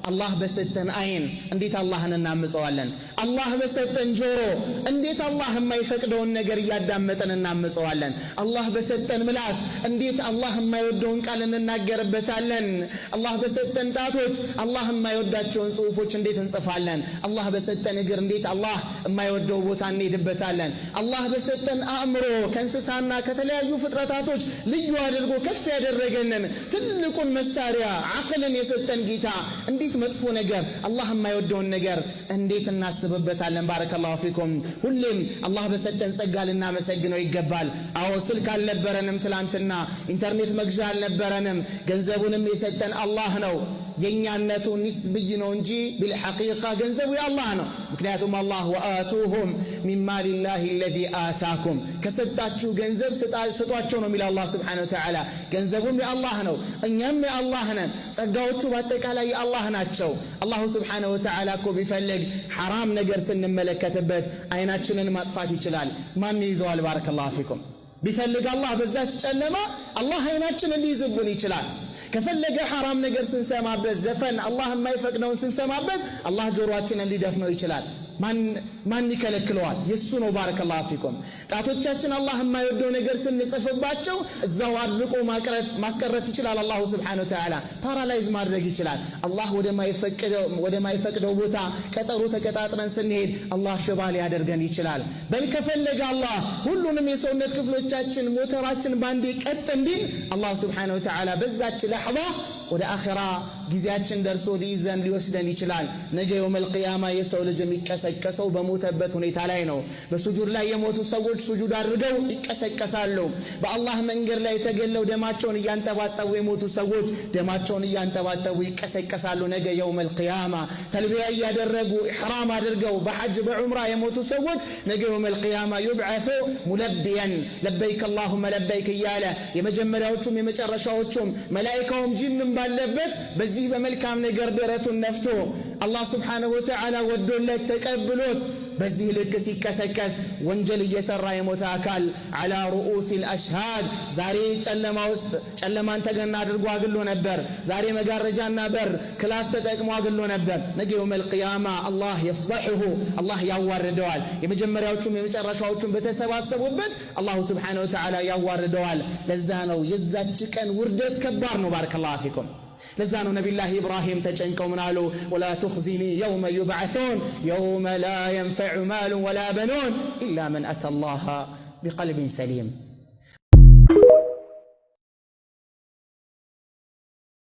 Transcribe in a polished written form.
አላህ በሰጠን አይን እንዴት አላህን እናምፀዋለን? አላህ በሰጠን ጆሮ እንዴት አላህ የማይፈቅደውን ነገር እያዳመጠን እናምፀዋለን? አላህ በሰጠን ምላስ እንዴት አላህ የማይወደውን ቃል እንናገርበታለን? አላህ በሰጠን ጣቶች አላህ የማይወዳቸውን ጽሁፎች እንዴት እንጽፋለን? አላህ በሰጠን እግር እንዴት አላህ የማይወደው ቦታ እንሄድበታለን? አላህ በሰጠን አእምሮ ከእንስሳና ከተለያዩ ፍጥረታቶች ልዩ አድርጎ ከፍ ያደረገንን ትልቁን መሳሪያ አቅልን የሰጠን ጌታ እንዴት መጥፎ ነገር አላህ የማይወደውን ነገር እንዴት እናስብበታለን? بارك الله فيكم። ሁሌም አላህ በሰጠን ጸጋ ልናመሰግነው ይገባል። አዎ ስልክ አልነበረንም ትላንትና፣ ኢንተርኔት መግዣ አልነበረንም። ገንዘቡንም የሰጠን አላህ ነው። የእኛነቱ نسبي ነው እንጂ بالحقيقة ገንዘቡ የአላህ ነው። ምክንያቱም አላህ وآتوهم من مال الله الذي آتاكم ከሰጣችሁ ገንዘብ ስጧቸው ነው የሚለው አላህ سبحانه وتعالى። ገንዘቡም የአላህ ነው፣ እኛም የአላህ ነን። ጸጋዎቹ በአጠቃላይ የአላህ ናቸው። الله سبحانه وتعالى እኮ ቢፈልግ ሐራም ነገር ስንመለከትበት አይናችንን ማጥፋት ይችላል። ማን ይይዘዋል? بارك الله فيكم። ቢፈልግ አላህ በዛች ጨለማ አላህ አይናችንን ሊይዝብን ይችላል። ከፈለገ ሐራም ነገር ስንሰማበት፣ ዘፈን አላህ የማይፈቅደውን ስንሰማበት አላህ ጆሮአችንን ሊደፍነው ይችላል። ማን ይከለክለዋል? የሱ ነው። بارك الله فيكم። ጣቶቻችን አላህ የማይወደው ነገር ስንጽፍባቸው እዛው አድርቆ ማስቀረት ይችላል። الله سبحانه وتعالى paralyze ማድረግ ይችላል። አላህ ወደማይፈቅደው ቦታ ቀጠሮ ተቀጣጥረን ስንሄድ አላህ ሽባ ሊያደርገን ይችላል። በል ከፈለገ አላህ ሁሉንም የሰውነት ክፍሎቻችን ሞተራችን ባንዴ ቀጥ እንዲል አላህ سبحانه وتعالى በዛች لحظة ወደ አኺራ ጊዜያችን ደርሶ ሊይዘን ሊወስደን ይችላል። ነገ يوم القيامة የሰው ልጅ የሚቀሰቀሰው በሞተበት ሁኔታ ላይ ነው። በሱጁድ ላይ የሞቱ ሰዎች ሱጁድ አድርገው ይቀሰቀሳሉ። በአላህ መንገድ ላይ ተገለው ደማቸውን እያንጠባጠቡ የሞቱ ሰዎች ደማቸውን እያንጠባጠቡ ይቀሰቀሳሉ። ነገ يوم القيامة ተልቢያ እያደረጉ ኢሕራም አድርገው በሐጅ በዑምራ የሞቱ ሰዎች ነገ يوم القيامة يبعث ملبيا لبيك اللهم لبيك እያለ የመጀመሪያዎቹም የመጨረሻዎቹም መላኢካውም ጂንም ባለበት በዚህ በመልካም ነገር ደረቱን ነፍቶ አላህ سبحانه وتعالى ወዶለት ተቀብሎት በዚህ ልክ ሲቀሰቀስ ወንጀል እየሰራ የሞተ አካል على رؤوس الأشهاد ዛሬ ጨለማ ውስጥ ጨለማን ተገና አድርጎ አግሎ ነበር። ዛሬ መጋረጃና በር class ተጠቅሞ አግሎ ነበር። ነገ يوم القيامة አላህ يفضحه አላህ ያዋርደዋል። የመጀመሪያዎቹም የመጨረሻዎቹም በተሰባሰቡበት الله سبحانه وتعالى ያዋርደዋል። ለዛ ነው የዛች ቀን ውርደት ከባድ ነው። بارك الله فيكم። ለዛ ነው ነቢላህ ኢብራሂም ተጨንቀው ምን አሉ? ولا تخزني يوم يبعثون يوم لا ينفع مال ولا بنون إلا من أتى الله بقلب سليم።